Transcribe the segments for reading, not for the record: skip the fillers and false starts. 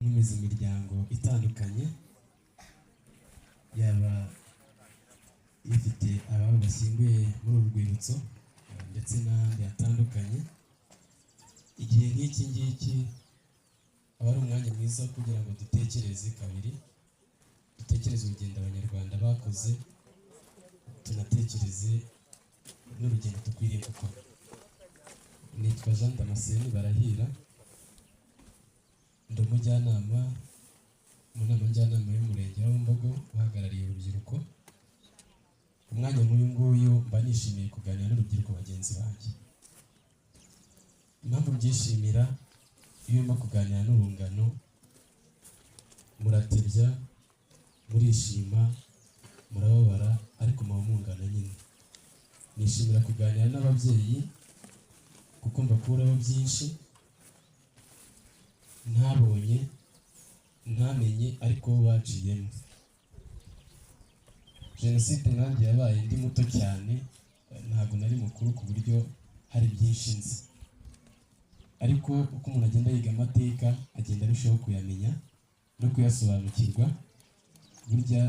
Ntumiza imiryango itandukanye, yaba ifite ababo bashyinguye muri uru rwibutso ndetse n'ahandi hatandukanye. Igihe nk'iki ngiki aba ari umwanya mwiza kugira ngo dutekereze kabiri, dutekereze urugendo Abanyarwanda bakoze, tunatekereze n'urugendo dukwiriye gukora. Nitwa Jean Damascene Barahira, ndi umujyanama mu nama njyanama y'umurenge wa Bumbogo uhagarariye urubyiruko. Umwanya nk'uyu nguyu mba nishimiye kuganira n'urubyiruko bagenzi banjye. Impamvu mbyishimira, iyo urimo kuganira n'urungano muratebya, murishima, murababara, ariko muba mungana nyine. Nishimira kuganira n'ababyeyi kuko mbakuraho byinshi ntabonye, ntamenye, ariko bo baciyemo. Jenoside nanjye yabaye ndi muto cyane, ntabwo nari mukuru ku buryo hari byinshi nzi, ariko uko umuntu agenda yiga amateka agenda arushaho kuyamenya no kuyasobanukirwa. Burya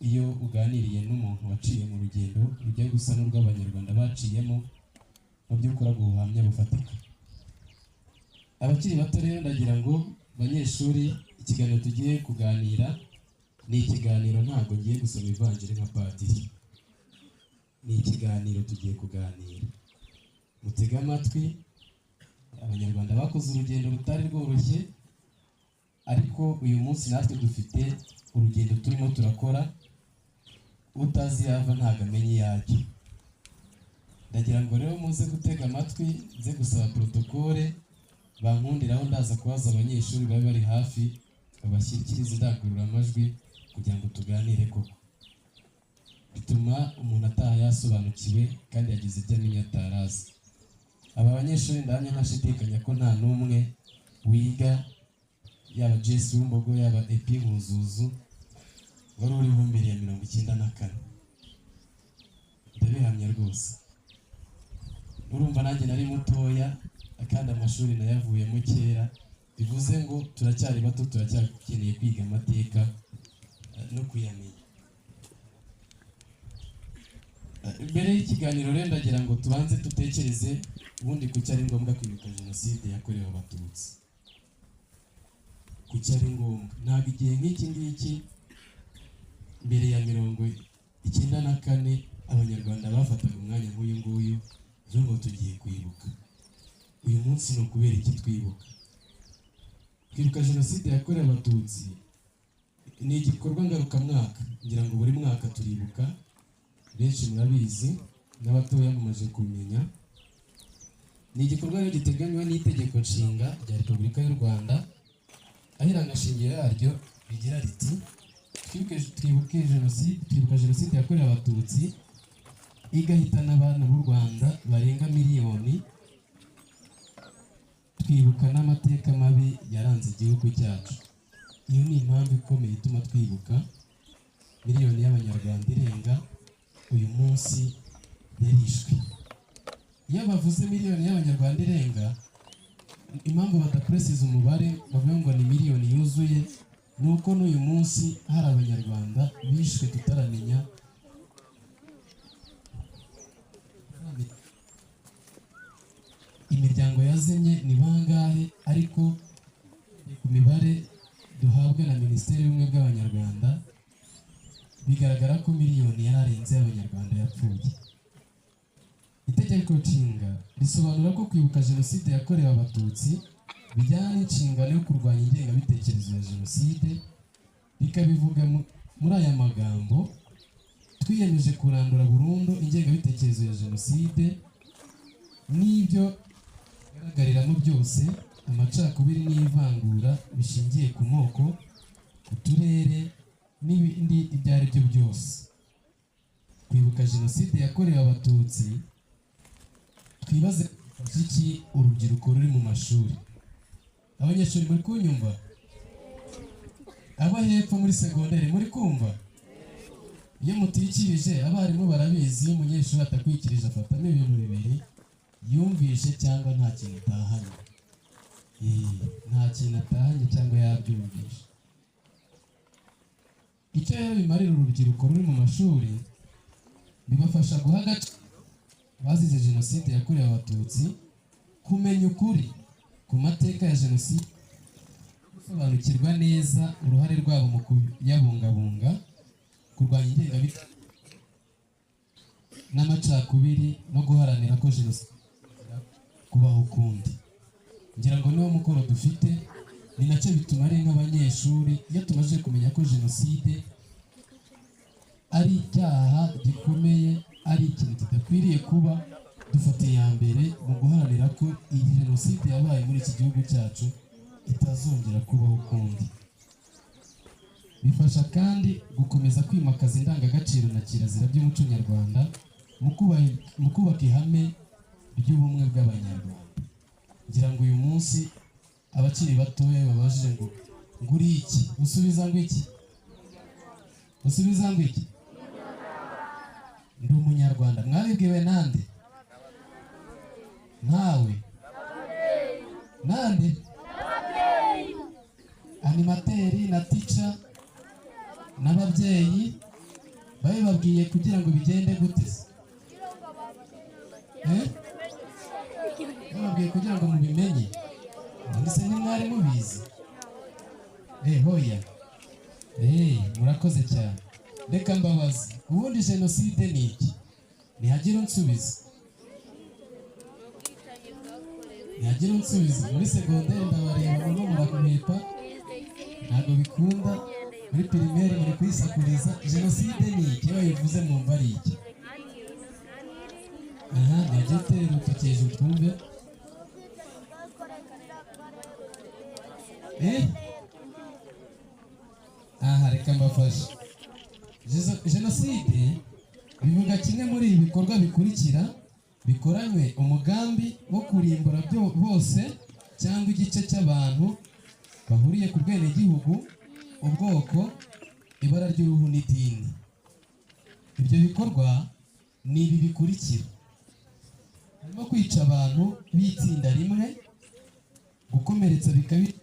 iyo uganiriye n'umuntu waciye mu rugendo rujya gusa n'urw'Abanyarwanda baciyemo, mu by'ukuri aguha ubuhamya bufatika. Abakiri bato rero, ndagira ngo banyeshuri, ikiganiro tugiye kuganira ni ikiganiro, ntabwo ngiye gusoma ivanjiri nka padiri, ni ikiganiro tugiye kuganira. Mutege amatwi. Abanyarwanda bakoze urugendo rutari rworoshye, ariko uyu munsi natwe dufite urugendo turimo turakora. Utazi yava ntabwo amenya iyo ajya. Ndagira ngo rero muze gutega amatwi, nze gusaba protokole bankundiraho, ndaza kubaza abanyeshuri babe bari hafi babashyikirize indangururamajwi kugira ngo tuganire koko. Bituma umuntu ataha yasobanukiwe kandi yagize ibyo amenya atarazi. Aba banyeshuri ndahamya ntashidikanya ko nta n'umwe wiga, yaba GS Bumbogo, yaba EP Nkuzuzu, wari uriho mbere ya 94, ndabihamya rwose. Urumva nanjye nari mutoya kandi amashuri nayavuyemo kera, bivuze ngo turacyari bato, turacyakeneye kwiga amateka no kuyamenya. Mbere y'ikiganiro rero ndagira ngo tubanze dutekereze ubundi kuki ari ngombwa kwibuka Jenoside yakorewe Abatutsi. Kuki ari ngombwa? Ntabwo igihe nk'iki ngiki mbere ya 94 Abanyarwanda bafataga umwanya nk'uyu nguyu ngo tugiye kwibuka. Uyu munsi ni ukubera iki twibuka? Kwibuka Jenoside yakorewe Abatutsi ni igikorwa ngarukamwaka, ngira ngo buri mwaka turibuka, benshi murabizi n'abatoya mumaze kumenya. Ni igikorwa rero giteganywa n'itegeko nshinga rya Repubulika y'u Rwanda, aho irangashingiro yaryo rigira riti: "Twibuke jenoside, twibuka Jenoside yakorewe Abatutsi igahitana abana b'u Rwanda barenga miliyoni, twibuka n'amateka mabi yaranze igihugu cyacu." Iyo ni impamvu ikomeye ituma twibuka. Miliyoni y'Abanyarwanda irenga uyu munsi yarishwe. Iyo bavuze miliyoni y'Abanyarwanda irenga, impamvu badaprecisa umubare bavuga ngo ni miliyoni yuzuye ni uko n'uyu munsi hari Abanyarwanda bishwe tutaramenya imiryango yazimye ni bangahe, ariko ku mibare duhabwa na Minisiteri y'Ubumwe bw'Abanyarwanda bigaragara ko miliyoni yararenze y'Abanyarwanda yapfuye. Itegeko nshinga risobanura ko kwibuka Jenoside yakorewe Abatutsi bijyana n'inshingano yo kurwanya ingengabitekerezo ya Jenoside, rikabivuga muri aya magambo: "Twiyemeje kurandura burundu ingengabitekerezo ya Jenoside n'ibyo bigaragariramo byose, amacakubiri n'ivangura bishingiye ku moko, ku turere n'ibindi ibyo ari byo byose." Kwibuka Jenoside yakorewe Abatutsi, twibaze iki urubyiruko ruri mu mashuri. Abanyeshuri muri kunyumva? Abo hepfo muri segonderi muri kumva? Iyo mutikirije, abarimu barabizi, iyo umunyeshuri atakwikirije afatamo ibintu bibiri: yumvishe cyangwa nta kintu atahanye. Nta kintu atahanye cyangwa yabyumvishe. Icyo rero bimarira urubyiruko ruri mu mashuri, bibafasha guha agaciro abazize Jenoside yakorewe Abatutsi, kumenya ukuri ku mateka ya Jenoside, gusobanukirwa neza uruhare rwabo mu kuyabungabunga, kurwanya ingengabitekerezo n'amacakubiri no guharanira ko Jenoside kubaho ukundi. Ngira ngo niwo mukoro dufite, ni nacyo bituma ari nk'abanyeshuri, iyo tumaze kumenya ko Jenoside ari icyaha gikomeye, ari ikintu kidakwiriye kuba, dufata iya mbere mu guharanira ko iyi Jenoside yabaye muri iki gihugu cyacu itazongera kubaho ukundi. Bifasha kandi gukomeza kwimakaza indangagaciro na kirazira by'umuco nyarwanda mu kubaka ihame ry'ubumwe bw'Abanyarwanda. Ngira ngo uyu munsi abakiri batoya babajije ngo uri iki, usubiza ngo iki? Usubiza ngo iki? Ndi Umunyarwanda. Mwabibwiwe nande? Ntawe nande? Animateur na teacher n'ababyeyi babibabwiye kugira ngo bigende gute se? Eh? Bababwiye kugira ngo mubimenye? Ndetse ntimwari mubizi? Hoya, murakoze cyane. Reka mbabaze, ubundi Jenoside ni iki? Ntihagira unsubiza, ntihagira unsubiza. Muri segonderi ndabareba, murimo murakumepa, ntabwo bikunda. Muri primaire muri kuyisakuriza. Jenoside ni iki? Iyo bayivuze mwumva ari iki? Aha, ntihagira utera urutoki hejuru twumve. Aha, reka mbafashe. Jenoside bivuga kimwe muri ibi bikorwa bikurikira bikoranywe umugambi wo kurimbura bose cyangwa igice cy'abantu bahuriye ku bwenegihugu, ubwoko, ibara ry'uruhu n'idini. Ibyo bikorwa ni ibi bikurikira: harimo kwica abantu b'itsinda rimwe, gukomeretsa bikabije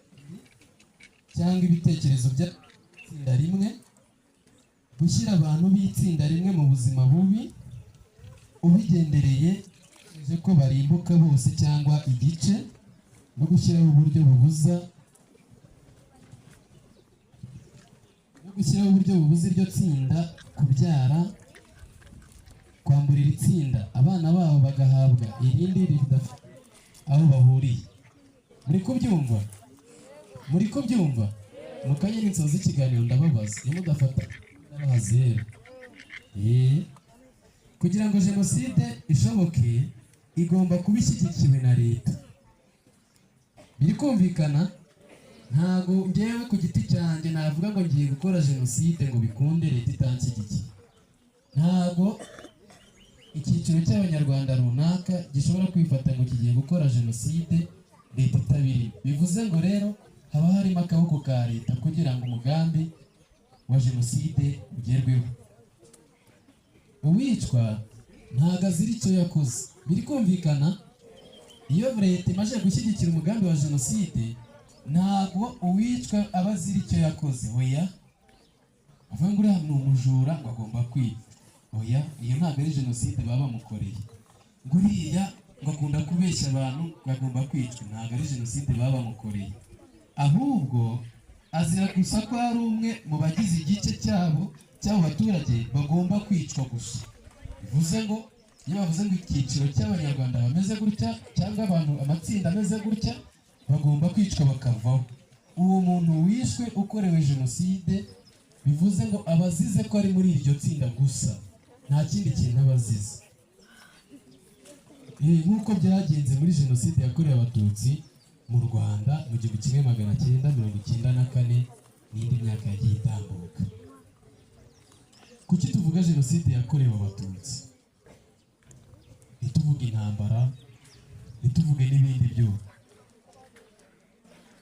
cyangwa ibitekerezo by'itsinda rimwe, gushyira abantu b'itsinda rimwe mu buzima bubi ubigendereye ko barimbuka bose cyangwa igice, no gushyiraho uburyo bubuza iryo tsinda kubyara, kwamburira itsinda abana babo bagahabwa irindi ridafite aho bahuriye. Muri kubyumva? Muri kubyumva? Mu kanya n'insozi ikiganiro ndababaza, iyo mudafata ndabaha zeru. Kugira ngo Jenoside ishoboke, igomba kuba ishyigikiwe na leta. Biri kumvikana? Ntabwo ngewe ku giti cyanjye navuga ngo ngiye gukora Jenoside ngo bikunde leta itanshyigikiye. Ntabwo icyiciro cy'Abanyarwanda runaka gishobora kwifata ngo kigiye gukora Jenoside leta itabirimo. Bivuze ngo rero haba harimo akaboko ka leta kugira ngo umugambi wa Jenoside ugerweho. Uwicwa ntabwo azira icyo yakoze. Biri kumvikana? Iyo leta imaze gushyigikira umugambi wa Jenoside, ntabwo uwicwa aba azira icyo yakoze. Oya, avuga ngo uriya ni umujura, ngo agomba kwica. Oya, iyo ntabwo ari Jenoside baba bamukoreye. Ngo uriya ngo akunda kubeshya abantu, ngo agomba kwicwa. Ntabwo ari Jenoside baba bamukoreye, ahubwo azira gusa ko ari umwe mu bagize igice cyabo, cy'abo baturage bagomba kwicwa gusa. Bivuze ngo iyo bavuze ngo icyiciro cy'Abanyarwanda bameze gutya, cyangwa abantu amatsinda ameze gutya, bagomba kwicwa bakavaho, uwo muntu wishwe ukorewe Jenoside, bivuze ngo aba azize ko ari muri iryo tsinda gusa, nta kindi kintu aba azize. Nk'uko byagenze muri Jenoside yakorewe Abatutsi mu Rwanda mu 1994 n'indi myaka yagiye itambuka. Kuki tuvuga Jenoside yakorewe Abatutsi, ntituvuge intambara, ntituvuge n'ibindi byose?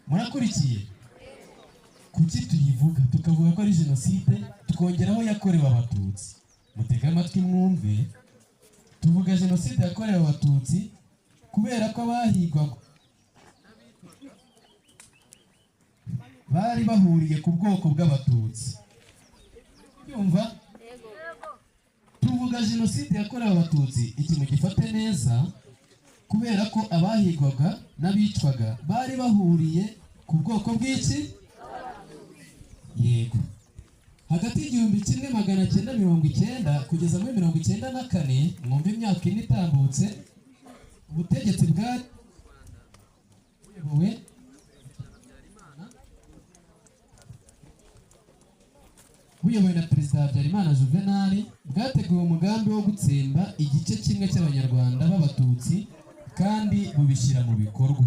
Murakurikiye? Kuki tuyivuga, tukavuga ko ari Jenoside, tukongeraho yakorewe Abatutsi? Mutege amatwi mwumve. Tuvuga Jenoside yakorewe Abatutsi kubera ko abahigwaga bari bahuriye ku bwoko bw'abatutsi. Yumva tuvuga jenoside yakorewe abatutsi, iki mugifate neza, kubera ko abahigwaga n'abicwaga bari bahuriye ku bwoko bw'iki? Yego. Hagati y'1990 kugeza muri 94, mwumva imyaka 4 itambutse, ubutegetsi bwari buyobowe na Perezida Habyarimana Juvenal, bwateguye umugambi wo gutsemba igice kimwe cy'abanyarwanda b'abatutsi kandi bubishyira mu bikorwa.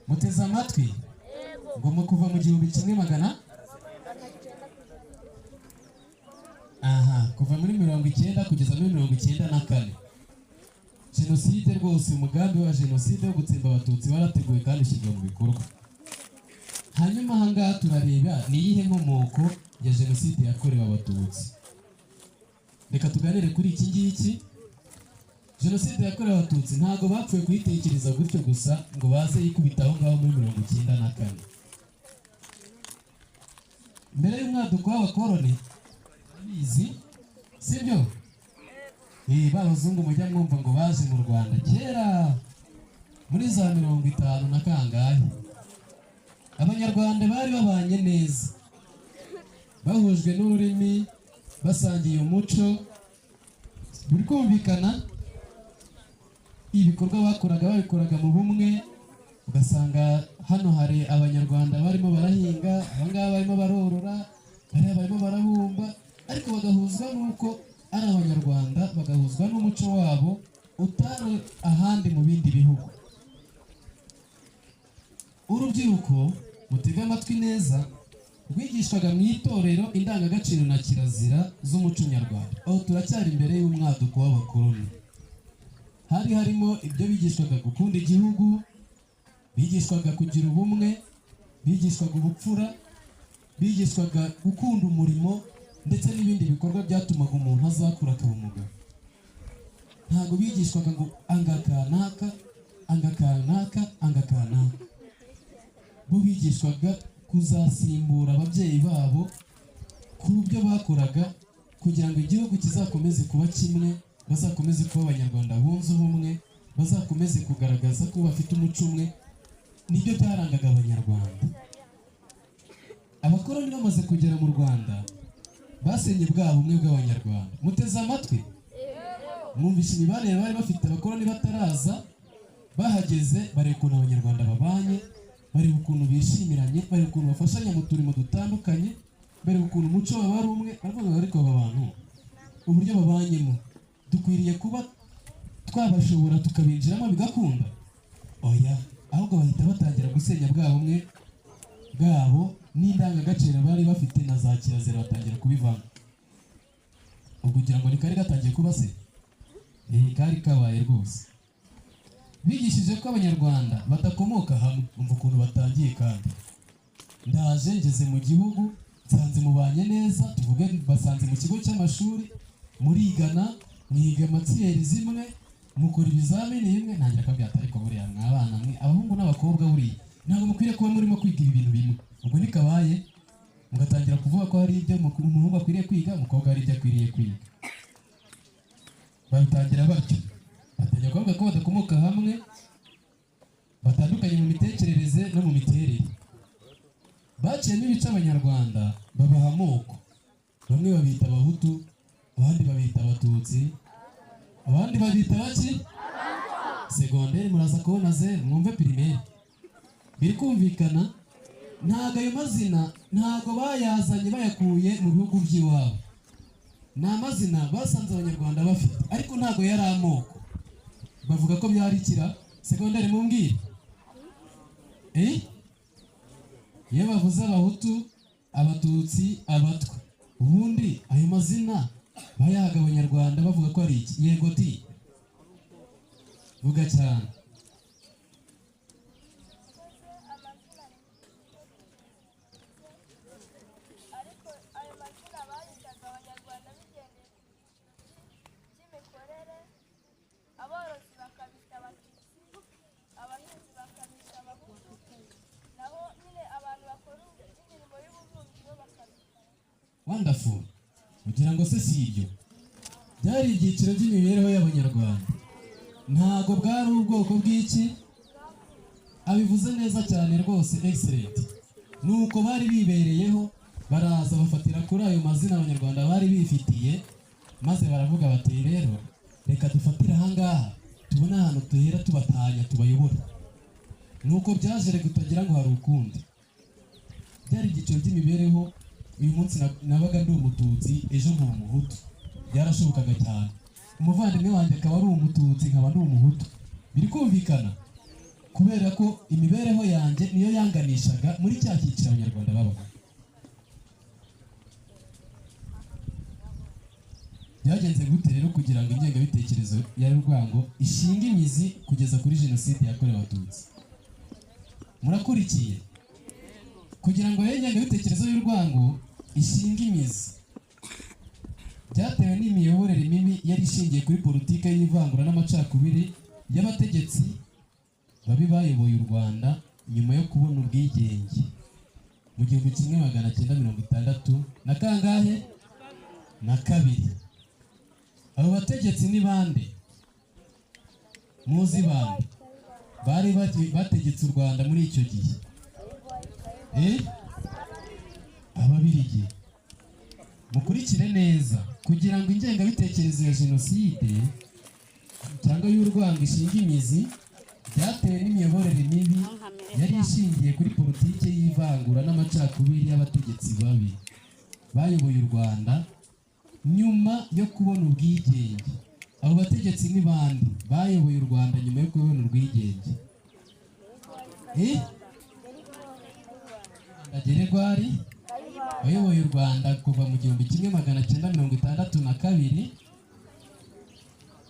Muteze amatwi ngo mu kuva mu 1900, aha kuva muri 90 kugeza muri 94, jenoside rwose, umugambi wa jenoside wo gutsemba abatutsi warateguwe kandi ushyirwa mu bikorwa. Hanyuma aha ngaha turareba ni iyihe nkomoko ya jenoside yakorewe abatutsi. Reka tuganire kuri iki ngiki. Jenoside yakorewe abatutsi ntabwo bapfuye kuyitekereza gutyo gusa ngo baze yikubita aho ngaho muri 94. Mbere y'umwaduko w'abakoroni, abizi sibyo? B'abazungu mujya mwumva ngo baje mu Rwanda kera muri za 50 na kangahe, abanyarwanda bari babanye neza, bahujwe n'ururimi, basangiye umuco, buri kumvikana. Ibikorwa bakoraga babikoraga mu bumwe, ugasanga hano hari abanyarwanda barimo barahinga, abangaba barimo barorora, bariya barimo barabumba, ariko bagahuzwa n'uko ari abanyarwanda, bagahuzwa n'umuco wabo utari ahandi mu bindi bihugu. Urubyiruko, mutege amatwi neza, rwigishwaga mu itorero indangagaciro na kirazira z'umuco nyarwanda. Aho turacyari imbere y'umwaduko w'abakoloni. Hari harimo ibyo bigishwaga: gukunda igihugu, bigishwaga kugira ubumwe, bigishwaga ubupfura, bigishwaga gukunda umurimo, ndetse n'ibindi bikorwa byatumaga umuntu azakura akaba umugabo. Ntabwo bigishwaga ngo anga kanaka, anga kanaka, anga kanaka. Bo bigishwaga kuzasimbura ababyeyi babo ku byo bakoraga kugira ngo igihugu kizakomeze kuba kimwe, bazakomeze kuba abanyarwanda bunze ubumwe, bazakomeze kugaragaza ko bafite umuco umwe. Nibyo byarangaga abanyarwanda. Abakoloni bamaze kugera mu Rwanda basenye bwa bumwe bw'abanyarwanda. Muteze amatwi, mwumvishe imibanire bari bafite abakoloni bataraza. Bahageze bareba ukuntu abanyarwanda babanye, bareba ukuntu bishimiranye, bareba ukuntu bafashanya mu turimo dutandukanye, bareba ukuntu umuco wabo ari umwe. Baravuga ariko aba bantu uburyo babanyemo dukwiriye kuba twabashobora tukabinjiramo bigakunda? Oya, ahubwo bahita batangira gusenya bwa bumwe bwabo n'indangagaciro bari bafite na za kirazira, batangira kubivanga. Ubwo ugira ngo ni kari gatangiye kuba se? Kari kabaye rwose. Bigishije ko abanyarwanda badakomoka hamwe. Umva ukuntu batangiye kandi. Ndaje ngeze mu gihugu nsanze mubanye neza, tuvuge basanze mu kigo cy'amashuri murigana, mwiga matiyeri zimwe, mukora ibizamini bimwe. Ntangira akabyata, ariko buriya mwabana mwe abahungu n'abakobwa buriya ntabwo mukwiriye kuba murimo kwiga ibi bintu bimwe. Ubwo nikabaye mugatangira kuvuga ko hari ibyo umuhungu akwiriye kwiga, umukobwa hari ibyo akwiriye kwiga. Babitangira batyo, batangira kuvuga ko badakomoka hamwe, batandukanye mu mitekerereze no mu miterere. Baciyemo ibice abanyarwanda babaha amoko, bamwe babita abahutu, abandi babita abatutsi, abandi babita baki. Segonderi muraza kubona zeru, mwumve pirimeri. Biri kumvikana? Ntabwo ayo mazina ntabwo bayazanye bayakuye mu bihugu by'iwabo, ni amazina basanze abanyarwanda bafite, ariko ntabwo yari amoko. Bavuga ko byarikira segonderi, mumbwire iyo bavuze abahutu, abatutsi, abatwa, ubundi ayo mazina bayahaga abanyarwanda bavuga ko ari iki? Yego di, vuga cyane. Ariko ayo mazina bayitaga abanyarwanda bigendeye ku byiciro by'imikorere. Aborozi bakabita abatutsi, abahinzi bakabita abahutu, naho nyine abantu bakora Wonderful. Kugira ngo se si ibyo byari ibyiciro by'imibereho y'Abanyarwanda, ntago bwari ubwoko bw'iki. Abivuze neza cyane rwose, excellent. Nuko bari bibereyeho, baraza bafatira kuri ayo mazina Abanyarwanda bari bifitiye, maze baravuga bati: "Rero reka dufatire ahangaha, tubone ahantu duhera tubatanya, tubayobora." Nuko byaje reka utagira ngo hari ukundi. Byari ibyiciro by'imibereho. Uyu munsi nabaga ndi Umututsi, ejo nkaba Umuhutu, byarashobokaga cyane. Umuvandimwe wanjye akaba ari Umututsi, nkaba ndi Umuhutu. Biri kumvikana, kubera ko imibereho yanjye niyo yanganishaga muri cya cyiciro Abanyarwanda babaga. Byagenze gute rero kugira ngo ingengabitekerezo ya rwango ishinge imizi kugeza kuri Jenoside yakorewe Abatutsi? Murakurikiye? Kugira ngo rero ingengabitekerezo y'urwango ishinge imizi, byatewe n'imiyoborere mibi yari ishingiye kuri politiki y'ivangura n'amacakubiri y'abategetsi babi bayoboye u Rwanda nyuma yo kubona ubwigenge mu 1962 na kangahe? Na kabiri. Abo bategetsi ni bande? Muzi bande bari bategetse u Rwanda muri icyo gihe? Ababirigi. Mukurikire neza. Kugira ngo ingengabitekerezo ya jenoside cyangwa y'urwango ishinge imizi, byatewe n'imiyoborere mibi yari ishingiye kuri politiki y'ivangura n'amacakubiri y'abategetsi babi bayoboye u Rwanda nyuma yo kubona ubwigenge. Abo bategetsi ni bande bayoboye u Rwanda nyuma yo kubona ubwigenge? Geregwari wayoboye u Rwanda kuva mu 1962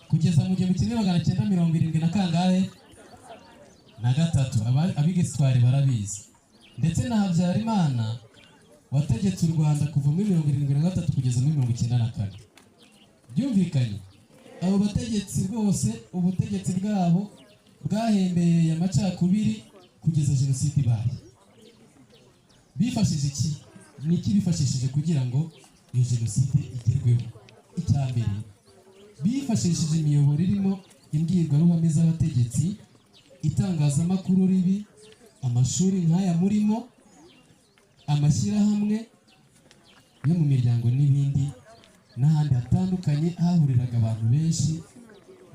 kugeza mu 1970 na kangahe? Na gatatu. Abiga histoire barabizi. Ndetse na Habyarimana wategetse u Rwanda kuva muri 73 kugeza muri 94. Byumvikanye? Abo bategetsi rwose, ubutegetsi bwabo bwahembereye amacakubiri kugeza jenoside ibaye. Bifashije iki? Ni iki bifashishije kugira ngo iyo jenoside igerweho? Icya mbere, bifashishije imiyoboro irimo imbwirwaruhame z'abategetsi, itangazamakuru ribi, amashuri nk'aya murimo, amashyirahamwe yo mu miryango n'ibindi, n'ahandi hatandukanye hahuriraga abantu benshi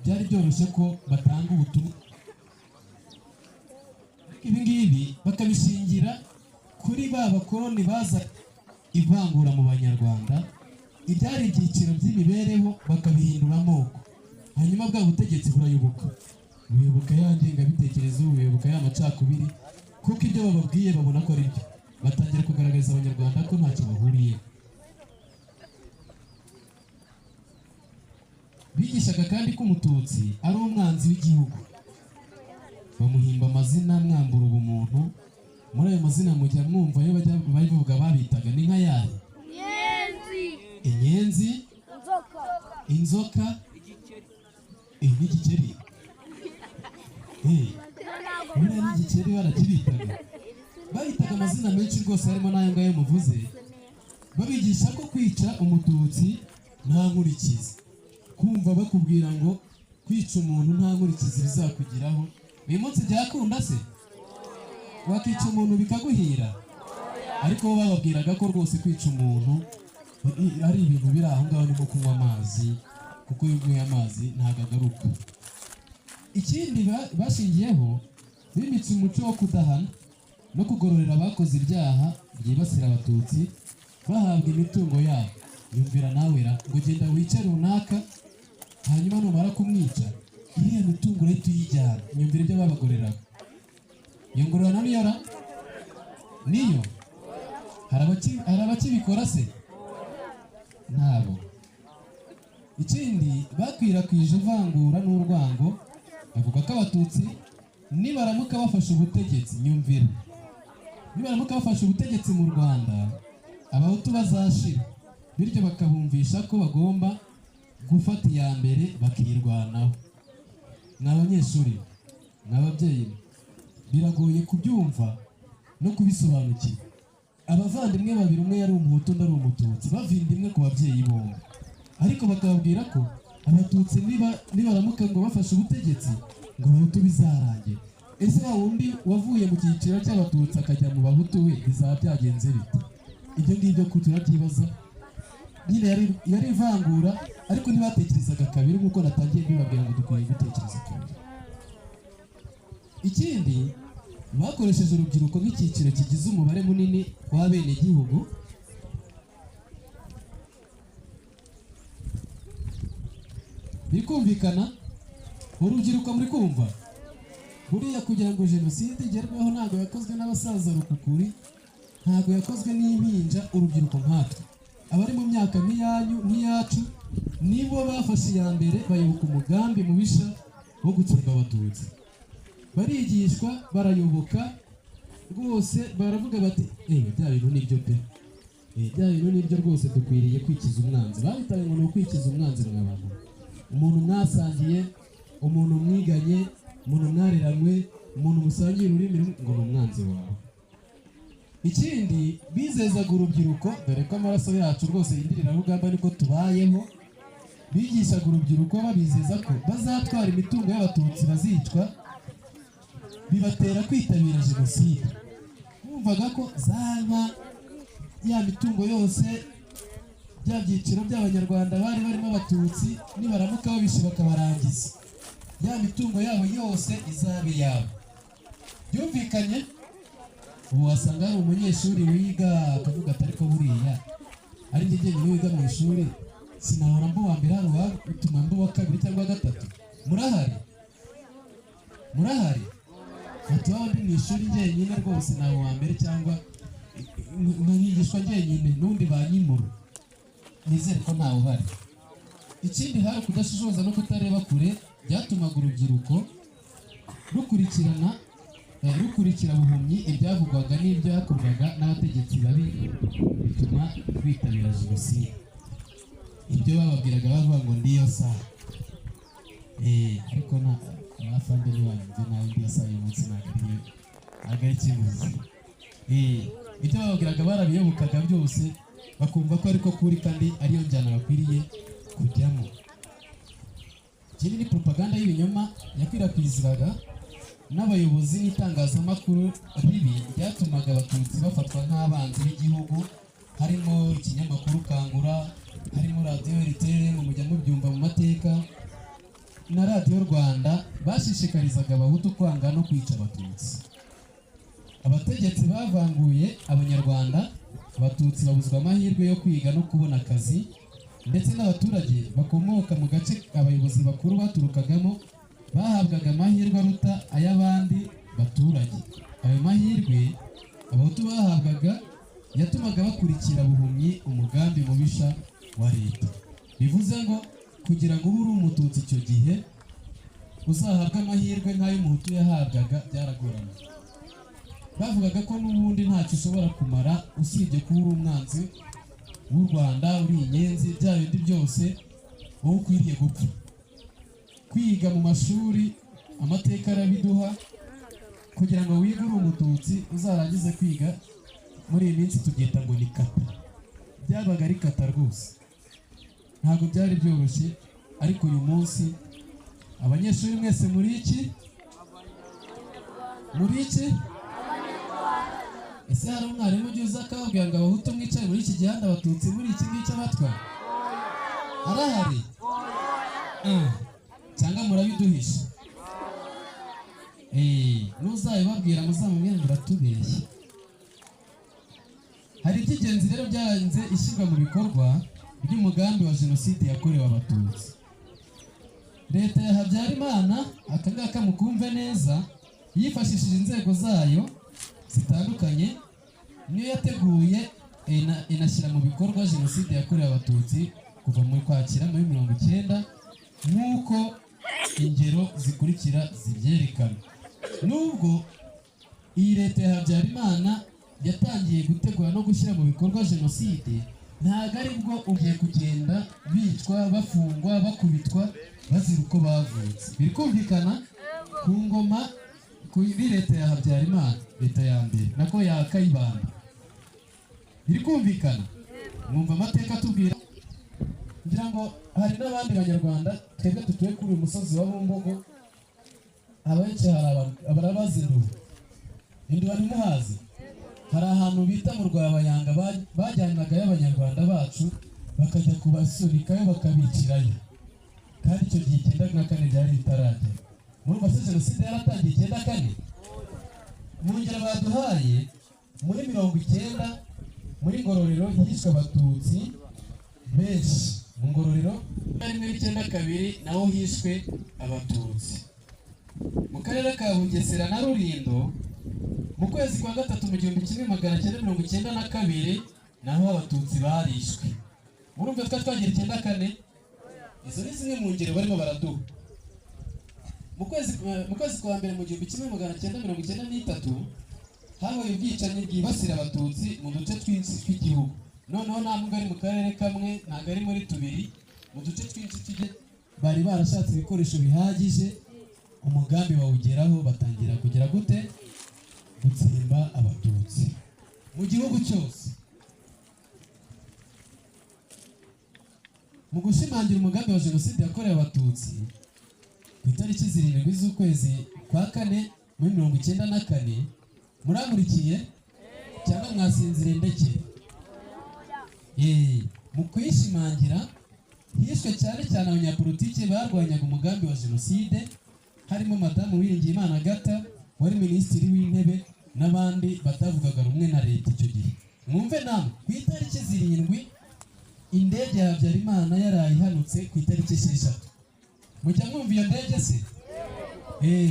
byari byoroshye ko batanga ubutumwa. Ariko ibi ngibi bakabishingira kuri ba bakoloni baza ivangura mu Banyarwanda, ibyari ibyiciro by'imibereho bakabihindura amoko. Hanyuma bwa butegetsi burayoboka, buyoboka ya ngengabitekerezo, buyoboka ya macakubiri, kuko ibyo bababwiye babona ko ari byo. Batangira kugaragariza Abanyarwanda ko ntacyo bahuriye. Bigishaga kandi ko Umututsi ari umwanzi w'igihugu, bamuhimba amazina mwambura ubumuntu. Muri ayo mazina mujya mwumva ayo bajya babivuga babitaga ni nka yahe? Inyenzi, inzoka, n'igikeri. Buriya n'igikeri barakibitaga. Babitaga amazina menshi rwose, harimo n'ayo ngayo muvuze. Babigisha ko kwica Umututsi nta nkurikizi. Kumva bakubwira ngo kwica umuntu nta nkurikizi bizakugiraho, uyu munsi byakunda se? Wakica umuntu bikaguhira? Ariko bo bababwiraga ko rwose kwica umuntu ari ibintu biri aho ngaho, ni nko kunywa amazi, kuko iyo unyweye amazi ntabwo agaruka. Ikindi bashingiyeho, bimitse umuco wo kudahana no kugororera abakoze ibyaha byibasira Abatutsi bahabwa imitungo yabo. Yumvira nawe ra, ngo genda wice runaka, hanyuma numara kumwica iriya mitungo urahita uyijyana. Nyumvira ibyo babagoreraga. Iyo ngororano niyo ra? Niyo? Hari abakibikora se? Ntabo. Ikindi, bakwirakwije ivangura n'urwango, bavuga ko Abatutsi nibaramuka bafashe ubutegetsi, nyumvira, nibaramuka bafashe ubutegetsi mu Rwanda, Abahutu bazashira. Bityo bakabumvisha ko bagomba gufata iya mbere bakirwanaho. Mwa banyeshuri, mwa babyeyi, biragoye kubyumva no kubisobanukirwa. Abavandimwe babiri, umwe yari Umuhutu undi ari Umututsi, bavindimwe ku babyeyi bombi, ariko bakababwira ko Abatutsi nibaramuka ngo bafashe ubutegetsi, ngo Abahutu bizarangira. Ese wa wundi wavuye mu cyiciro cy'Abatutsi akajya mu Bahutu, we bizaba byagenze bite? Ibyo ngibyo ko turabyibaza nyine. Yari ivangura, ariko ntibatekerezaga kabiri, nk'uko natangiye mbibabwira ngo dukwiye gutekereza kabiri. Ikindi, bakoresheje urubyiruko nk'icyiciro kigize umubare munini w'abenegihugu. Biri kumvikana? Urubyiruko, muri kumva? Buriya kugira ngo jenoside igerweho, ntabwo yakozwe n'abasaza rukukuri, ntabwo yakozwe n'impinja. Urubyiruko nkatwe, abari mu myaka nk'iyanyu, nk'iyacu, nibo bafashe iya mbere bayoboka umugambi mubisha wo gutsemba Abatutsi. Barigishwa, barayoboka rwose, baravuga bati: "Ewe, bya bintu nibyo pe. Bya bintu nibyo rwose, dukwiriye kwikiza umwanzi." Babitaye ngo ni ukwikiza umwanzi. Mwa bantu, umuntu mwasangiye, umuntu mwiganye, umuntu mwareranywe, umuntu musangiye ururimi rumwe, ngo ni umwanzi wawe. Ikindi, bizezaga urubyiruko, dore ko amaraso yacu rwose yindirira rugamba, niko tubayeho. Bigishaga urubyiruko babizeza ko bazatwara imitungo y'Abatutsi bazicwa, bibatera kwitabira jenoside. Bumvaga ko za nka, ya mitungo yose, bya byiciro by'Abanyarwanda bari barimo Abatutsi, nibaramuka babishe bakabarangiza, ya mitungo yabo yose izaba iyabo. Byumvikanye? Ubu wasanga hari umunyeshuri wiga akavuga ati: "Ariko buriya ari njye jyenyine wiga mu ishuri, sinahora mba uwa mbere, hari uwatuma mba uwa kabiri cyangwa uwa gatatu." Murahari? Murahari? Ati: "Waba ndi mu ishuri njyenyine rwose, naba uwa mbere cyangwa nkigishwa njyenyine, n'undi banyimura." Nizere ko ntawe uhari. Ikindi, hari kudashishoza no kutareba kure byatumaga urubyiruko rukurikirana rukurikira buhumyi ibyavugwaga n'ibyakorwaga n'abategetsi babi, bituma bitabira jenoside. Ibyo bababwiraga bavuga ngo ndiyo saha. Ariko na abafande ntibanyumve nabi, ndiyo saha uyu munsi ntabwo ari ikibuze. Ibyo bababwiraga barabiyobokaga byose, bakumva ko ariko kuri kandi ariyo njyana bakwiriye kujyamo. Ikindi ni propaganda y'ibinyoma yakwirakwizwaga n'abayobozi n'itangazamakuru ribi ryatumaga Abatutsi bafatwa nk'abanzi b'igihugu. Harimo ikinyamakuru Kangura, harimo radiyo RTLM, mujya mubyumva mu mateka, na Radiyo Rwanda. Bashishikarizaga Abahutu kwanga no kwica Abatutsi. Abategetsi bavanguye Abanyarwanda, Abatutsi babuzwa amahirwe yo kwiga no kubona akazi, ndetse n'abaturage bakomoka mu gace abayobozi bakuru baturukagamo bahabwaga amahirwe aruta ay'abandi baturage. Ayo mahirwe Abahutu bahabwaga yatumaga bakurikira buhumyi umugambi mubisha wa leta. Bivuze ngo kugira ngo ube uri Umututsi icyo gihe uzahabwe amahirwe nk'ay'Umuhutu yahabwaga, byaragoranye. Bavugaga ko n'ubundi ntacyo ushobora kumara usibye kuba uri umwanzi w'u Rwanda, uri inyenzi, bya bindi byose, wowe ukwiriye gupfa. Kwiga mu mashuri, amateka arabiduha, kugira ngo wige uri Umututsi uzarangize kwiga, muri iyi minsi tubyita ngo ni kata, byabaga ari kata rwose, ntabwo byari byoroshye. Ariko uyu munsi abanyeshuri mwese muri iki? Muri iki? Ese hari umwarimu ujya uza akababwira ngo: "Abahutu mwicaye muri iki gihanda, Abatutsi muri iki ngiki, Abatwa"? Arahari? Cyangwa murabiduhisha? N'uzabibabwira muzamubwire ngo uratubeshya. Hari iby'ingenzi rero byaranze ishyirwa mu bikorwa ry'umugambi wa jenoside yakorewe Abatutsi. Leta ya Habyarimana, aka ngaka mukumve neza, yifashishije inzego zayo zitandukanye, niyo yateguye inashyira mu bikorwa jenoside yakorewe Abatutsi kuva mu Kwakira muri 90, nk'uko ingero zikurikira zibyerekana. Nubwo iyi leta ya Habyarimana yatangiye gutegura no gushyira mu bikorwa jenoside, ntabwo ari bwo ugiye kugenda bicwa, bafungwa, bakubitwa, bazira uko bavutse. Biri kumvikana? Ku ngoma, kuri leta ya Habyarimana, leta ya mbere, nako ya Kayibanda. Biri kumvikana? Mwumva amateka atubwira. Ngira ngo hari n'abandi Banyarwanda, twebwe dutuye kuri uyu musozi wa Bumbogo, abenshi hari abarabazi Induba. Induba ntimuhazi? Hari ahantu bita mu Rwabayanga, bajyanagayo Abanyarwanda bacu bakajya kubasunikayo, bakabicirayo. Kandi icyo gihe 94 byari bitaragera. Murumva se jenoside yaratangiye 94? Mu ngero baduhaye, muri 90 muri Ngororero hishwe Abatutsi benshi. Mu Ngororero rimwe, 92 naho hishwe Abatutsi. Mu karere ka Bugesera na Rulindo, mu kwezi kwa gatatu mu 1992, naho Abatutsi barishwe. Murumva twari twagira 94? Izo ni zimwe mu ngero barimo baraduha. Mu kwezi kwa mbere mu 1993 habaye ubwicanyi bwibasira Abatutsi mu duce twinshi tw'igihugu. Noneho ntabwo ari mu karere kamwe, ntabwo ari muri tubiri, mu duce twinshi tw'igihugu. Bari barashatse ibikoresho bihagije, umugambi bawugeraho, batangira kugira gute? Gutsemba Abatutsi mu gihugu cyose. Mu gushimangira umugambi wa jenoside yakorewe Abatutsi, ku itariki 7 z'ukwezi kwa kane muri 94, murankurikiye cyangwa mwasinziriye? Ndeke. Mu kuyishimangira, hishwe cyane cyane abanyapolitiki barwanyaga umugambi wa jenoside, harimo Madamu Uwiringiyimana Agatha wari Minisitiri w'Intebe n'abandi batavugaga rumwe na leta icyo gihe. Mwumve namwe, ku itariki 7, indege ya Habyarimana yaraye ihanutse ku itariki 6. Mujya mwumva iyo ndege se?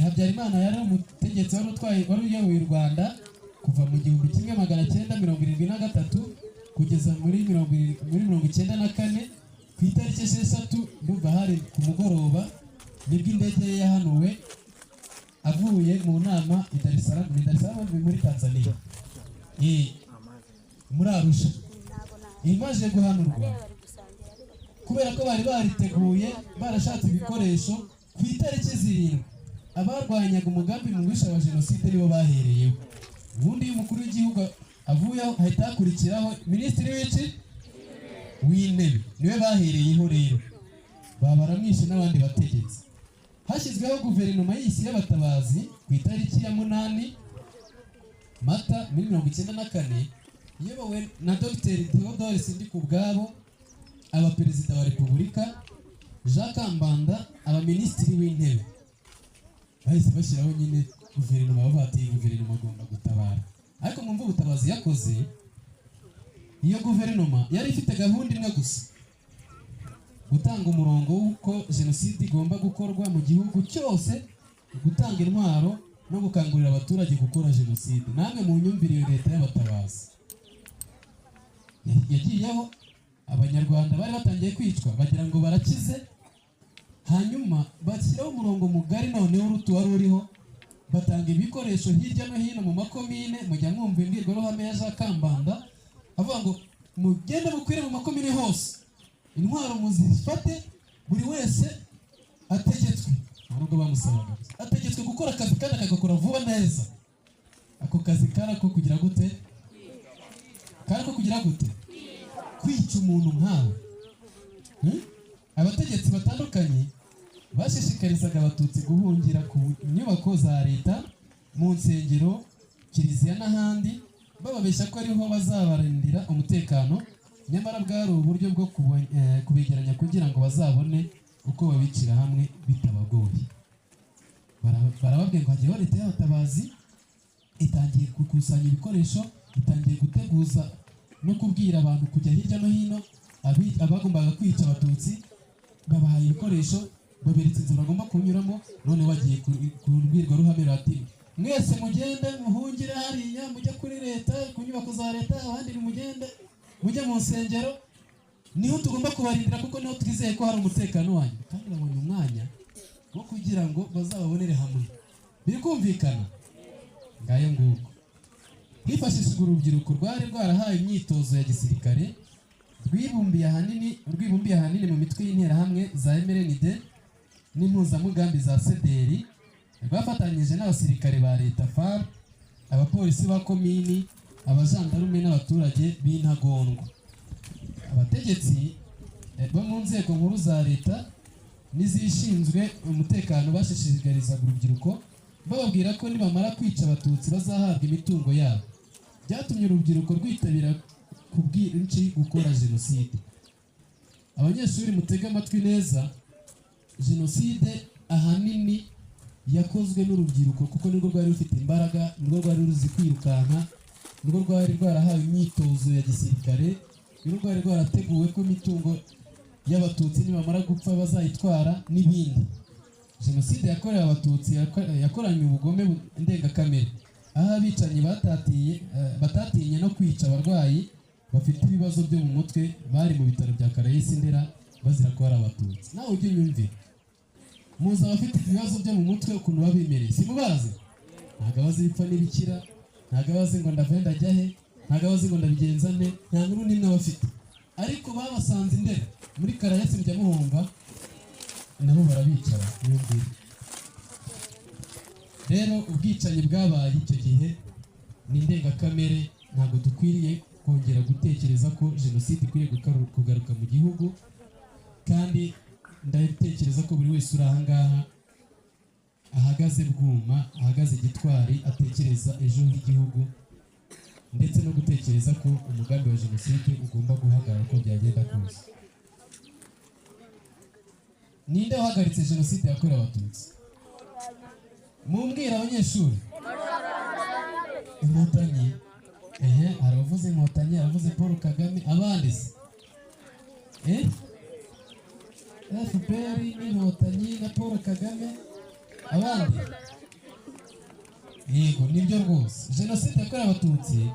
Habyarimana yari umutegetsi wari utwaye, wari uyoboye u Rwanda kuva mu 1973 kugeza muri 94. Ku itariki 6, ndumva hari ku mugoroba, nibwo indege ye yahanuwe avuye mu nama i Dar es Salaam, ni Dar es Salaam, ni muri Tanzania, muri Arusha. Imaze guhanurwa, kubera ko bari bariteguye, barashatse ibikoresho, ku itariki 7 abarwanyaga umugambi mubisha wa jenoside nibo bahereyeho. Ubundi iyo umukuru w'igihugu avuyeho, hahita hakurikiraho minisitiri w'iki? W'intebe. Niwe bahereyeho rero, baba baramwishe n'abandi bategetsi. Hashyizweho guverinoma y'isi y'abatabazi ku itariki ya 8 Mata muri 94, iyobowe na Dr Theodore Sindikubwabo aba Perezida wa Repubulika, Jean Kambanda aba Minisitiri w'Intebe. Bahise bashyiraho nyine guverinoma, bavuga ati: "Iyi guverinoma agomba gutabara." Ariko mwumve ubutabazi yakoze. Iyo guverinoma yari ifite gahunda imwe gusa: gutanga umurongo w'uko jenoside igomba gukorwa mu gihugu cyose, gutanga intwaro no gukangurira abaturage gukora jenoside. Namwe mu nyumvire, iyo leta y'abatabazi yagiyeho, Abanyarwanda bari batangiye kwicwa bagira ngo barakize. Hanyuma bashyiraho umurongo mugari noneho uruta wari uriho, batanga ibikoresho hirya no hino mu makomine. Mujya mwumva imbwirwaruhame ya Jean Kambanda avuga ngo: "Mugende mukwire mu makomine hose, intwaro muzifate, buri wese ategetswe." Nubwo bamusabaga gusa, ategetswe gukora akazi kandi akagakora vuba neza. Ako kazi kari ako kugira gute? Kari ako kugira gute? Kwica umuntu nkawe. Abategetsi batandukanye bashishikarizaga Abatutsi guhungira ku nyubako za leta, mu nsengero, kiliziya n'ahandi, bababeshya ko ariho bazabarindira umutekano. Nyamara bwari uburyo bwo kubegeranya kugira ngo bazabone uko babicira hamwe bitabagoye. Barababwira ngo hagiyeho leta y'abatabazi, itangiye gukusanya ibikoresho, itangiye guteguza no kubwira abantu kujya hirya no hino. Abagombaga kwica Abatutsi babahaye ibikoresho, baberetse inzira bagomba kunyuramo. None bagiye ku mbwirwaruhame bati: "Mwese mugende muhungire hariya, mujye kuri leta, ku nyubako za leta, abandi nimugende mujye mu nsengero, niho tugomba kubarindira kuko niho twizeye ko hari umutekano wanyu." Kandi babonye umwanya wo kugira ngo bazababonere hamwe. Biri kumvikana? Ngayo nguko. Hifashishijwe urubyiruko rwari rwarahawe imyitozo ya gisirikare, rwibumbiye ahanini mu mitwe y'interahamwe za MRND n'impuzamugambi za CDR, rwafatanyije n'abasirikare ba leta, FAR, abapolisi ba komini. Abajandarume n'abaturage b'intagondwa. Abategetsi bo mu nzego nkuru za leta n'izishinzwe umutekano bashishikarizaga urubyiruko, bababwira ko nibamara kwica Abatutsi bazahabwa imitungo yabo. Byatumye urubyiruko rwitabira ku bwinshi gukora jenoside. Abanyeshuri, mutege amatwi neza. Jenoside ahanini yakozwe n'urubyiruko, kuko nirwo rwari rufite imbaraga, nirwo rwari ruzi kwirukanka, nirwo rwari rwarahawe imyitozo ya gisirikare, nirwo rwari rwarateguwe ko imitungo y'Abatutsi nibamara gupfa bazayitwara n'ibindi. Jenoside yakorewe Abatutsi yakoranywe ubugome ndengakamere, aho abicanyi batatinye no kwica abarwayi bafite ibibazo byo mu mutwe bari mu bitaro bya Caraes Ndera, bazira ko ari Abatutsi. Nawe ujye unyumvira, muzi abafite ibibazo byo mu mutwe ukuntu baba bimereye? Simubazi? Ntabwo abazi ibipfa n'ibikira, ntabwo abazi ngo ndava ndajya he, ntabwo abazi ngo ndabigenza nte, nta nkuru n'imwe aba afite. Ariko babasanze i Ndera muri Caraes, mujya muhumva, nabo barabicara. Nyumvire rero, ubwicanyi bwabaye icyo gihe ni indengakamere. Ntabwo dukwiriye kongera gutekereza ko jenoside ikwiriye kugaruka mu gihugu. Kandi ndatekereza ko buri wese uri aha ngaha ahagaze bwuma, ahagaze gitwari, atekereza ejo h'igihugu, ndetse no gutekereza ko umugambi wa jenoside ugomba guhagarara uko byagenda kose. Ninde wahagaritse jenoside yakorewe Abatutsi? Mumbwira, abanyeshuri. Inkotanyi. Ehe, hari abavuze Inkotanyi, aravuze Paul Kagame, abandi se? FPR n'Inkotanyi na Paul Kagame, abandi? Yego, nibyo rwose. Jenoside yakorewe Abatutsi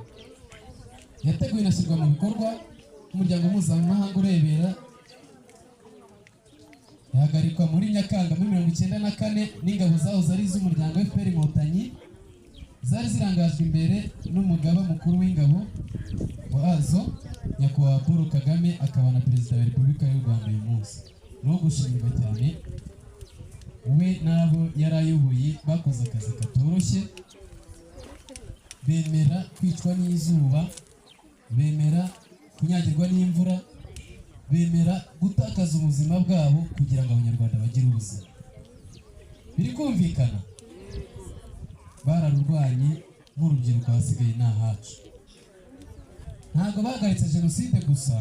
yateguwe inashyirwa mu bikorwa n'umuryango mpuzamahanga urebera, ihagarikwa muri Nyakanga muri 94 n'ingabo zahoze ari iz'umuryango FPR Inkotanyi, zari zirangajwe imbere n'umugaba mukuru w'ingabo wazo, Nyakubahwa Paul Kagame, akaba na Perezida wa Repubulika y'u Rwanda uyu munsi. Ni uwo gushimirwa cyane. We n'abo yari ayoboye bakoze akazi katoroshye, bemera kwicwa n'izuba, bemera kunyagirwa n'imvura, bemera gutakaza ubuzima bwabo kugira ngo Abanyarwanda bagire ubuzima. Biri kumvikana, bararurwanye nk'urubyiruko. Hasigaye ni ahacu. Ntabwo bahagaritse jenoside gusa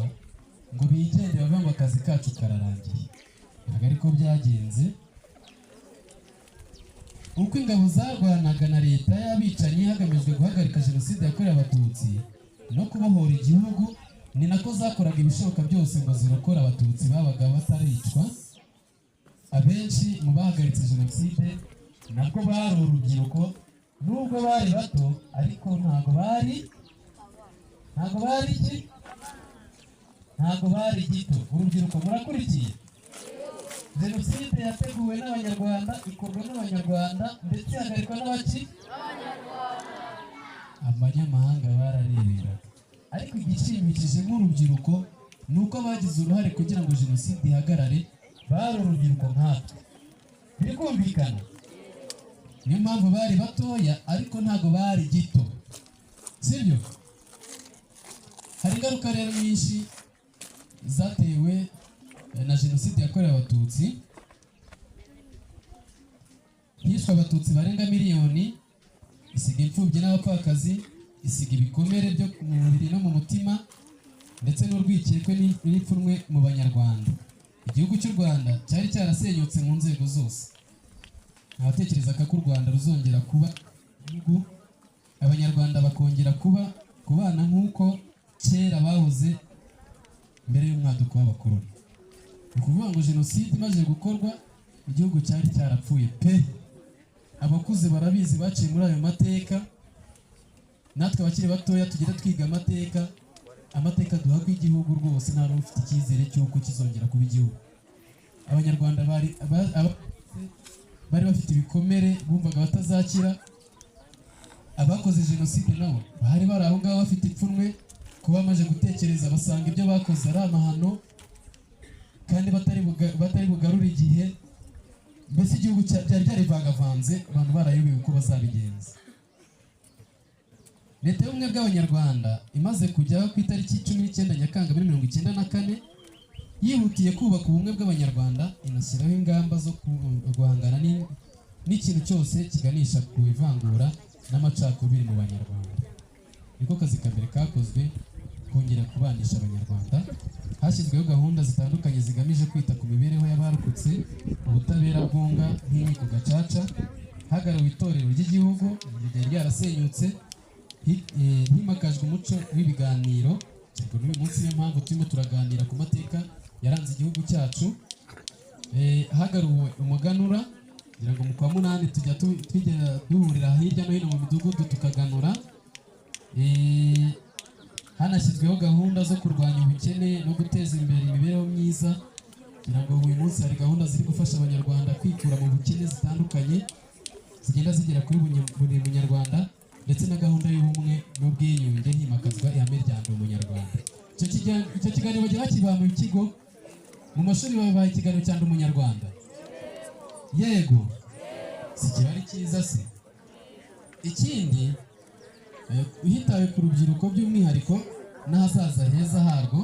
ngo bigendere bavuga ngo akazi kacu kararangiye. Ntabwo ariko byagenze. Uko ingabo zarwanaga na leta y'abicanyi hagamijwe guhagarika jenoside yakorewe Abatutsi no kubohora igihugu, ni nako zakoraga ibishoboka byose ngo zirokore Abatutsi babaga bataricwa. Abenshi mu bahagaritse jenoside nabwo bari urubyiruko. Nubwo bari bato, ariko ntabwo bari iki? Ntabwo bari gito. Urubyiruko, murakurikiye? Jenoside yateguwe n'Abanyarwanda, ikorwa n'Abanyarwanda, ndetse ihagarikwa n'abaki? Abanyamahanga barareberaga. Ariko igishimishije nk'urubyiruko ni uko abagize uruhare kugira ngo jenoside ihagarare bari urubyiruko nkatwe. Biri kumvikana? Niyo mpamvu bari batoya, ariko ntabwo bari gito, sibyo? Hari ingaruka rero nyinshi zatewe na jenoside yakorewe Abatutsi. Hishwe Abatutsi barenga miliyoni, isiga imfubyi n'abapfakazi, isiga ibikomere byo mu mubiri no mu mutima, ndetse n'urwikekwe n'ipfunwe mu Banyarwanda. Igihugu cy'u Rwanda cyari cyarasenyutse mu nzego zose. Ntawatekerezaga ko u Rwanda ruzongera kuba igihugu, Abanyarwanda bakongera kuba kubana nk'uko kera bahoze mbere y'umwaduko w'abakoloni. Ni ukuvuga ngo jenoside imaze gukorwa, igihugu cyari cyarapfuye pe. Abakuze barabizi, baciye muri ayo mateka. Natwe abakiri batoya tugenda twiga amateka. Amateka duha ko igihugu rwose nta n'ufite icyizere cy'uko kizongera kuba igihugu. Abanyarwanda bari bafite ibikomere bumvaga batazakira. Abakoze jenoside nabo bari bari aho ngaho bafite ipfunwe, kuba bamaze gutekereza basanga ibyo bakoze ari amahano, kandi batari bugarure igihe. Mbese igihugu byari byarivangavanze, abantu barayobewe uko bazabigenza. Niyo mpamvu rero Leta y'Ubumwe bw'Abanyarwanda imaze kujyaho ku itariki 19 Nyakanga muri 94, yihutiye kubaka ubumwe bw'Abanyarwanda, inashyiraho ingamba zo guhangana n'ikintu cyose kiganisha ku ivangura n'amacakubiri mu Banyarwanda. Niko kazi ka mbere kakozwe, kongera kubanisha Abanyarwanda. Hashyizweho gahunda zitandukanye zigamije kwita ku mibereho y'abarokotse, ubutabera bwunga nk'inkiko gacaca, hagaruwe itorero ry'igihugu ryari ryarasenyutse, himakajwe umuco w'ibiganiro. Ubwo n'uyu munsi niyo mpamvu turimo turaganira ku mateka yaranze igihugu cyacu. Hagaruwe umuganura, kugira ngo mu kwa munani tujya tujya duhurira hirya no hino mu midugudu tukaganura. Hanashyizweho gahunda zo kurwanya ubukene no guteza imbere imibereho myiza, kugira ngo uyu munsi hari gahunda ziri gufasha Abanyarwanda kwikura mu bukene zitandukanye zigenda zigera kuri buri munyarwanda, ndetse na gahunda y'ubumwe n'ubwiyunge himakazwa ihame rya Ndi Umunyarwanda. Icyo kiganiro bajya bakibaha mu kigo, mu mashuri babaha ikiganiro cya Ndi Umunyarwanda. Yego, si kiba ari cyiza se? Ikindi, hitawe ku rubyiruko by'umwihariko n'ahazaza heza harwo,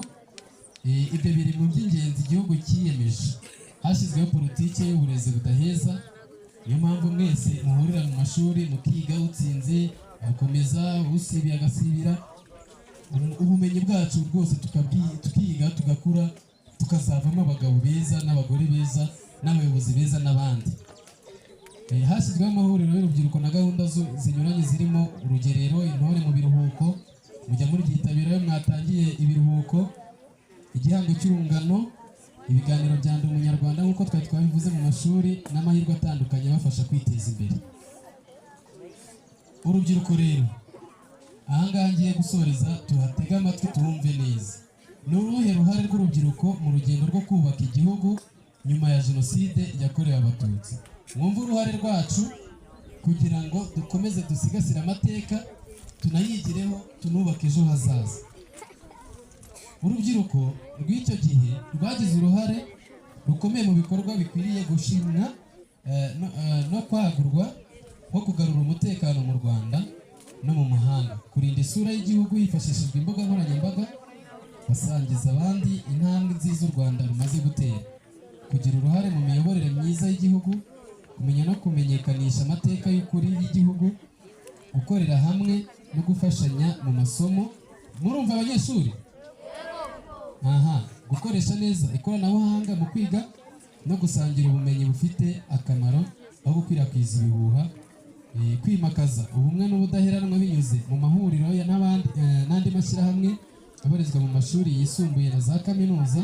ibyo biri mu by'ingenzi igihugu cyiyemeje. Hashyizweho politiki y'uburezi budaheza, niyo mpamvu mwese muhurira mu mashuri mukiga, utsinze agakomeza, usibiye agasibira. Ubumenyi bwacu rwose tukiga, tugakura, tukazavamo abagabo beza n'abagore beza n'abayobozi beza n'abandi. Hashyizweho amahuriro y'urubyiruko na gahunda zinyuranye zirimo urugerero, intore mu biruhuko, mujya muryitabira iyo mwatangiye ibiruhuko, igihango cy'urungano, ibiganiro bya Ndi Umunyarwanda nk'uko twari twabivuze mu mashuri, n'amahirwe atandukanye abafasha kwiteza imbere. Urubyiruko rero, ahangaha ngiye gusoreza, tuhatege amatwi tuhumve neza. Ni uruhe ruhare rw'urubyiruko mu rugendo rwo kubaka igihugu nyuma ya Jenoside yakorewe Abatutsi? Mwumve uruhare rwacu kugira ngo dukomeze dusigasire amateka, tunayigireho, tunubake ejo hazaza. Urubyiruko rw'icyo gihe rwagize uruhare rukomeye mu bikorwa bikwiriye gushimwa no kwagurwa, nko kugarura umutekano mu Rwanda no mu mahanga, kurinda isura y'igihugu hifashishijwe imbuga nkoranyambaga, basangiza abandi intambwe nziza u Rwanda rumaze gutera, kugira uruhare mu miyoborere myiza y'igihugu, kumenya no kumenyekanisha amateka y'ukuri y'igihugu, gukorera hamwe no gufashanya mu masomo. Murumva abanyeshuri? Aha, gukoresha neza ikoranabuhanga mu kwiga no gusangira ubumenyi bufite akamaro aho gukwirakwiza ibihuha, kwimakaza ubumwe n'ubudaheranwa binyuze mu mahuriro n'andi mashyirahamwe abarizwa mu mashuri yisumbuye na za kaminuza,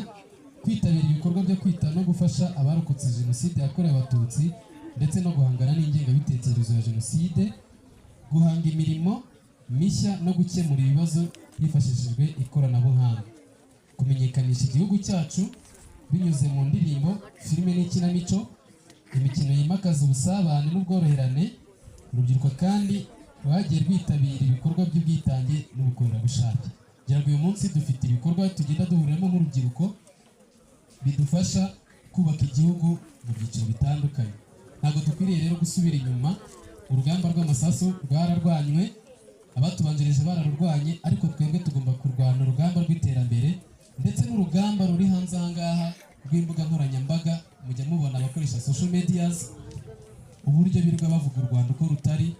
kwitabira ibikorwa byo kwita no gufasha abarokotse Jenoside yakorewe Abatutsi ndetse no guhangana n'ingengabitekerezo ya Jenoside, guhanga imirimo mishya no gukemura ibibazo hifashishijwe ikoranabuhanga, kumenyekanisha igihugu cyacu binyuze mu ndirimbo, filime n'ikinamico, imikino yimakaza ubusabane n'ubworoherane. Urubyiruko kandi rwagiye rwitabira ibikorwa by'ubwitange n'ubukorerabushake. Kugira ngo uyu munsi dufite ibikorwa tugenda duhuriramo nk'urubyiruko bidufasha kubaka igihugu mu byiciro bitandukanye. Ntabwo dukwiriye rero gusubira inyuma. Urugamba rw'amasasu rwararwanywe, abatubanjirije bararurwanye, ariko twebwe tugomba kurwana urugamba rw'iterambere ndetse n'urugamba ruri hanze aha ngaha rw'imbuga nkoranyambaga. Mujya mubona abakoresha social medias uburyo birirwa bavuga u Rwanda uko rutari.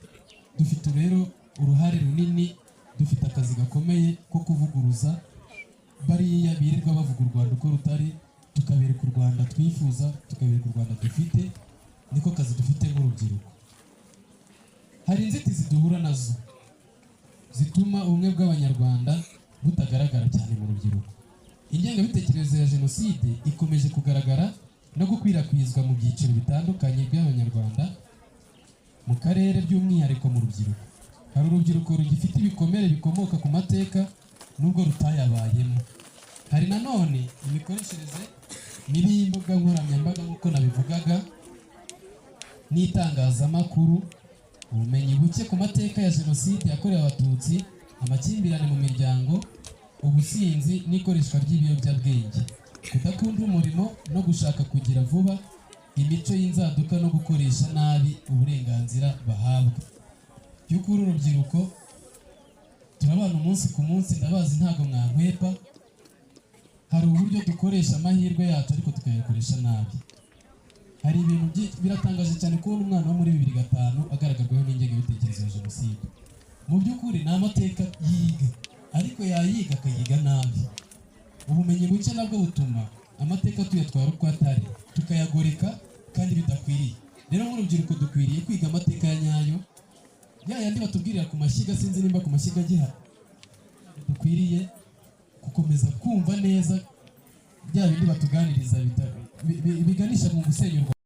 Dufite rero uruhare runini, dufite akazi gakomeye ko kuvuguruza bariya birirwa bavuga u Rwanda uko rutari, tukabereka u Rwanda twifuza, tukabereka u Rwanda dufite. Niko kazi dufite nk'urubyiruko. Hari inzitizi duhura nazo zituma ubumwe bw'Abanyarwanda butagaragara cyane mu rubyiruko. Ingengabitekerezo ya Jenoside ikomeje kugaragara no gukwirakwizwa mu byiciro bitandukanye by'Abanyarwanda mu karere, by'umwihariko mu rubyiruko. Hari urubyiruko rugifite ibikomere bikomoka ku mateka nubwo rutayabayemo. Hari nanone imikoreshereze mibi y'imbuga nkoranyambaga nk'uko nabivugaga, n'itangazamakuru, ubumenyi buke ku mateka ya Jenoside yakorewe Abatutsi, amakimbirane mu miryango, ubusinzi n'ikoreshwa ry'ibiyobyabwenge, kudakunda umurimo no gushaka kugira vuba, imico y'inzaduka no gukoresha nabi uburenganzira bahabwa. By'ukuri urubyiruko Turabana umunsi ku munsi, ndabazi, ntabwo mwankwepa. Hari uburyo dukoresha amahirwe yacu ariko tukayakoresha nabi. Hari ibintu biratangaje cyane kubona umwana wo muri 2005 agaragarwaho n'ingengabitekerezo ya jenoside. Mu by'ukuri ni amateka yiga, ariko yayiga akayiga nabi. Ubumenyi buke nabwo butuma amateka tuyatwara uko atari, tukayagoreka kandi bidakwiriye. Rero nk'urubyiruko dukwiriye kwiga amateka ya nyayo, ya yandi batubwirira ku mashyiga. Sinzi nimba ku mashyiga agihari. Dukwiriye gukomeza kumva neza bya bindi batuganiriza biganisha mu gusenya u Rwanda.